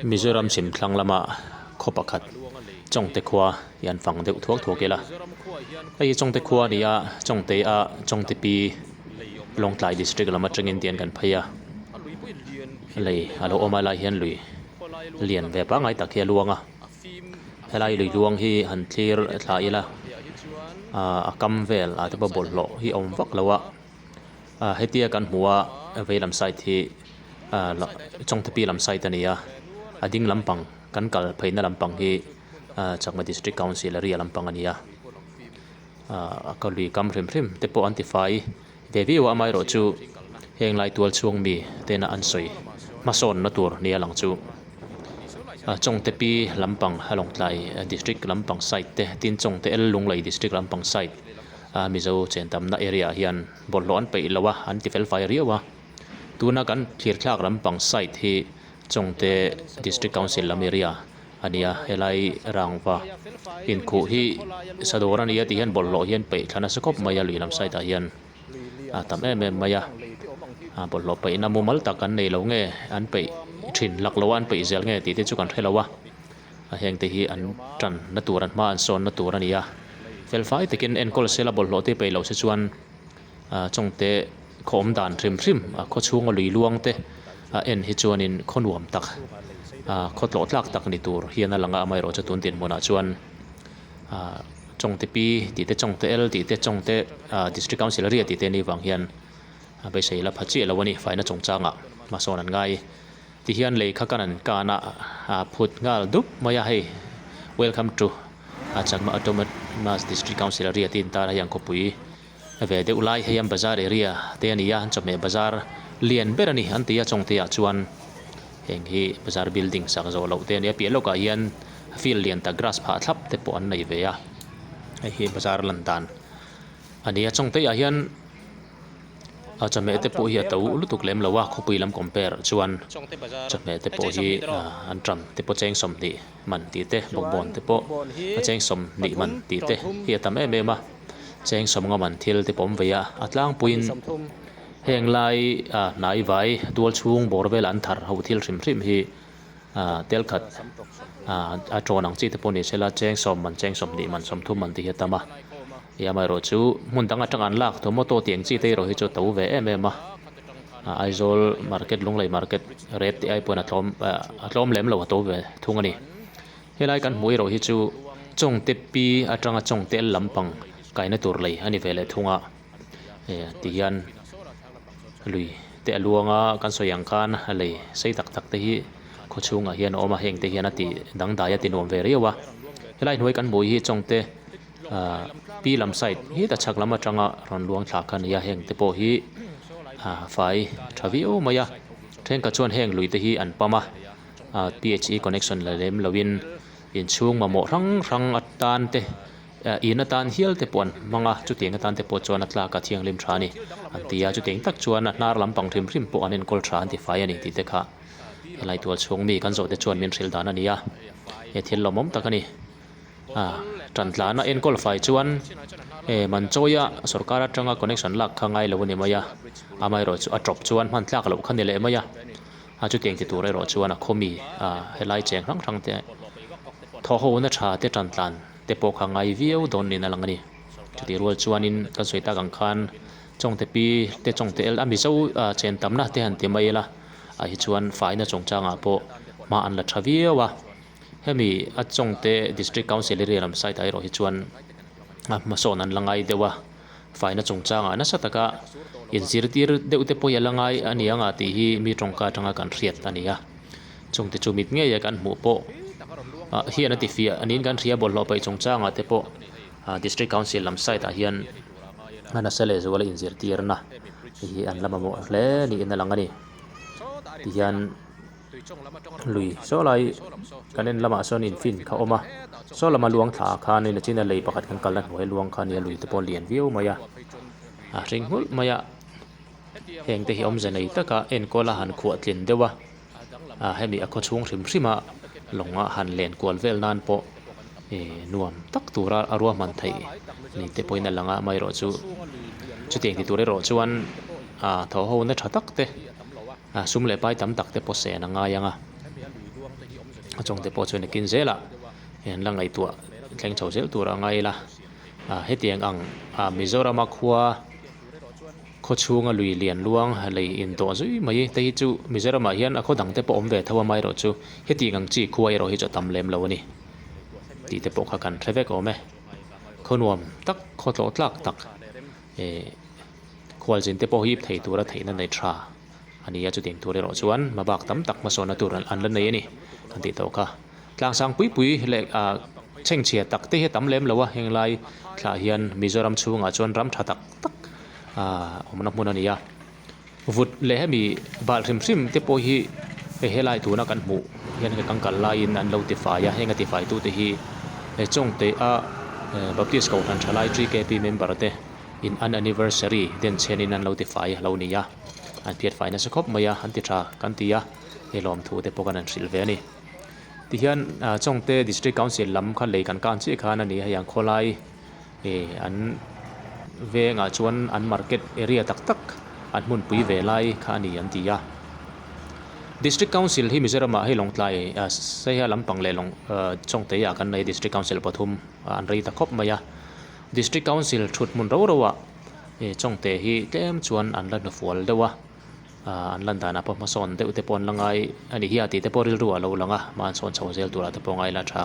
Mizoram chhim thlang lama khaw pakhat Chawngte khua hi an fang deuh thuak thuak ila. Hei hi Chawngte khua a ni a, Chawngte a Chawngte pi Lawngtlai district lam atangin tian kan phei a, lei a lo awm a helai hian lui lian ve pangngai tak hi a luang a, helai lui luang hi han thlir thla ila ah a kam vel ah te pawh bawlhhlawh hi a awm vak lo a. Ah hetia kan hmuh a vei lam side hi ah Chawngte pi lam side a ni a a ding lampang kan kal pheihna lampang hi ah Chakma district council area lampang a ni a ah ka lui kam hrim hrim te pawh an ti fai ve viau a amaherawh chu heng lai tual chhung mi tena an sawi hmasawnna tur nia lang chu ah Chawngte pi lampang a Lawngtlai district lampang side te tin Chawngte L Lunglei district lampang side. a Mizo chen tamna area ah hian bawlhhlawh an peih lo a an ti fel fai riau a tuna kan thlir thlak lampang side hi Chawngte district council lam area a ni a helai rangva inkhuh hi sadawr a ni a tih hian bawlhhlawh hi an peih thla nasa khawp mai a lui lam side ah hian a tam em em mai a a bawlhhlawh peihna mumal tak an nei lo nge an peih thin lak lo a an peih zel nge tih te chu kan hre lo a. A hengte hi an tan na tur an hma an sawn na tur a ni a, fel fai takin enkawl sela bawlhhlawh te peih loh se chuan ah chawngte khaw awm dan hrim hrim a khaw chhunga lui luang te a en hi chuanin khaw nuam tak ah khaw tlawh tlak tak ni tur hian a lang a amaherawhchu tun dinhmunah chuan ah chawngte pi tih te chawngte l tih te chawngte ah district council area tih te anih vang hian a beisei la pha chiah lo a ni faina chungchangah hmasawn an ngai. Tihian lei kha kan an kan a ah phut nghal dup mai a hei welcome to a Chakma Autonomous District Council area tih intar a hei ang khawpui ve deuh lai hei an bazar area te a ni a an chawhmeh bazar lian ber a ni an ti a chawngte ah chuan heng hi bazar building sak zawh loh te a ni a piah lawkah hian field lian tak grass phah thlap te pawh an nei ve a hei hi bazar lan dan a ni a chawngte ah hian. A chawhmeh te pawh hi a to lutuk lem lo a khawpui lam compare chuan chawhmeh te pawh hi an ṭam te pawh cheng 20 man tih te bawkbawn te pawh a cheng 20 man tih te hi a tam em em a cheng 50 man thil te pawh awm ve a a tlangpuiin heng lai ah hnai vai tual chhung bawr vel an thar ho thil hrim hrim hi ah tel khat ah a ṭawn ang chi te pawh ni sela cheng 10 man cheng 20 man 30 man tih hi a tam a. Ih amaherawh chu hmun dang atanga an lak tomato tih ang chi te erawh hi chu a to ve em em a ah Aizawl market Lunglei market rate tih ai pawhin a tlawm ah a tlawm lem lo a to ve thung a ni helai kan hmuh erawh hi chu Chawngte pi atanga Chawngte L lampang kaina tur lei a ni ve leh thung a eh ti hian lui te a luang a kan sawi ang khan a lei sei tak tak te hi khaw chhungah hian a awm a heng te hian a tih dangdai a ti nuam ve riau a helai hnuai kan hmuh hi Chawngte. Ahh pi lam side hi ta chhak lam atanga rawn luang thla kha a ni a heng te pawh hi ah fai tha viau mai a thenkhat chuan heng lui te hi an pam a ah p h e connection la lem lo in inchhung mamawh hrang hrang atan te ah in atan hial te pawh an hmang a chutiang atan te pawh chuan a tlak a thianghlim tha a ni an ti a chutiang tak chuan a hnar lampang hrim hrim pawh an enkawl tha an ti fai a ni tih te kha helai tual chhung mi kan zawh te chuan min hrilh dan a ni a he thil lawmawm tak a ni. Ah tan tlana enkawl fai chuan eh man chawia sorkar atanga connection lak kha ngai lo a ni mai a amaherawh chu a tawp chuan hman tlak loh kha ni leh mai a a chutiang ti tur erawh chuan a khawmi ah helai cheng hrang hrang te thaw ho na tha te tan tlan te pawh kha ngai viau dawn niin a lang a ni chutih rual chuanin kan sawi tak ang khan Chawngte pi te Chawngte el a Mizo ah chen tamna te han ti mai ila ah hi chuan faina chungchangah pawh hma an la tha viau a. Hemi a Chawngte District Council area lam side ah erawh hi chuan a hmasawn an la ngai deuh a, faina chungchangah nasa taka inzirtir deuh te pawh hi a la ngai a ni ang a tih hi mi tawngka atanga kan hriat a ni a. Chungte chu mit ngei a kan hmuh pawh ah hian a ti fiah niin kan hria bawlhhlawh paih chungchangah te pawh ah District Council lam side ah hian a nasa lehzuala inzirtirna hi an la mamawh hle niin a lang a ni. Tihian. Lui saw lai kan en lamah sawn infin kha a awm a saw lama luang thla ah khanin a chin a lei pakhat kan kalna hnuai luang kha nia lui te pawh a lian viau mai a a hring nghulh mai a heng te hi awmze nei taka enkawl a han khuah tlin deuh a ah hemi a khaw chhung hrim hrim a lawng a han len kual vel nan pawh ih nuam tak tura a ruahman theih ni te pawhin a lang a amaherawhchu chutiang ti tur erawh chuan ah thaw ho na tha tak te. Ah sum leh pai tam tak te pawh sen a ngai ang a. A chawngte pawh chuan a kin zel a an la ngaihtuah thleng chho zel tur a ngai ila ah hetiang ang ah Mizorama khua khaw chhunga lui lian luang lei indawh zui mai te hi chu Mizoramah hian a khaw dang te pawh awm ve tho a amaherawhchu hetiang ang chi khua erawh hi chu a tam lem lo a ni tih te pawh kha kan hre vek awm e khaw nuam tak khaw tlawh tlak tak eh khualzin te pawh hi ip thei tura theihna nei tha a ni a chutiang tur erawh chuan hmabak tam tak hmasawnna tur an la nei a ni kan tih tawh kha. Tlangsang pui pui leh ah chhengchhia tak te hi a tam lem lo a, heng lai thlah hian Mizoram chhungah chuan ram tha tak tak ah awmna hmun a ni a. Vut leh hemi bal hrim hrim te pawh hi hei helai tuna kan hmuh hian hei kan kal laiin an lo tifai a, heng a tifai tute hi he Chawngte a Baptist Kohhran Thalai TKP member te in an anniversary denchhenin an lo tifai a lo ni a, an phiatfai nasa khawp mai a, an ti tha kan ti a, hei lawmthu te pawh kan han hrilh ve a ni. Tihian Chawngte District Council lam kha lei kan kan chiah khan a ni a, hei an khawlai ih an vengah chuan an market area tak tak an hmunpui ve lai kha a ni an ti a. District Council hi Mizoram ah hei Lawngtlai Saiha lampang leh Lawng Chawngte ah kan nei District Council pathum an rei ta khawp mai a. District Council thut hmun ro ro ah Chawngte hi tlem chuan an la hnufual deuh a. Ahh an lan danah pawh hmasawn deuh te pawh an la ngai a ni hi a tih te pawh rilru a lo lang a, hma an sawn chho zel turah te pawh ngai la tha.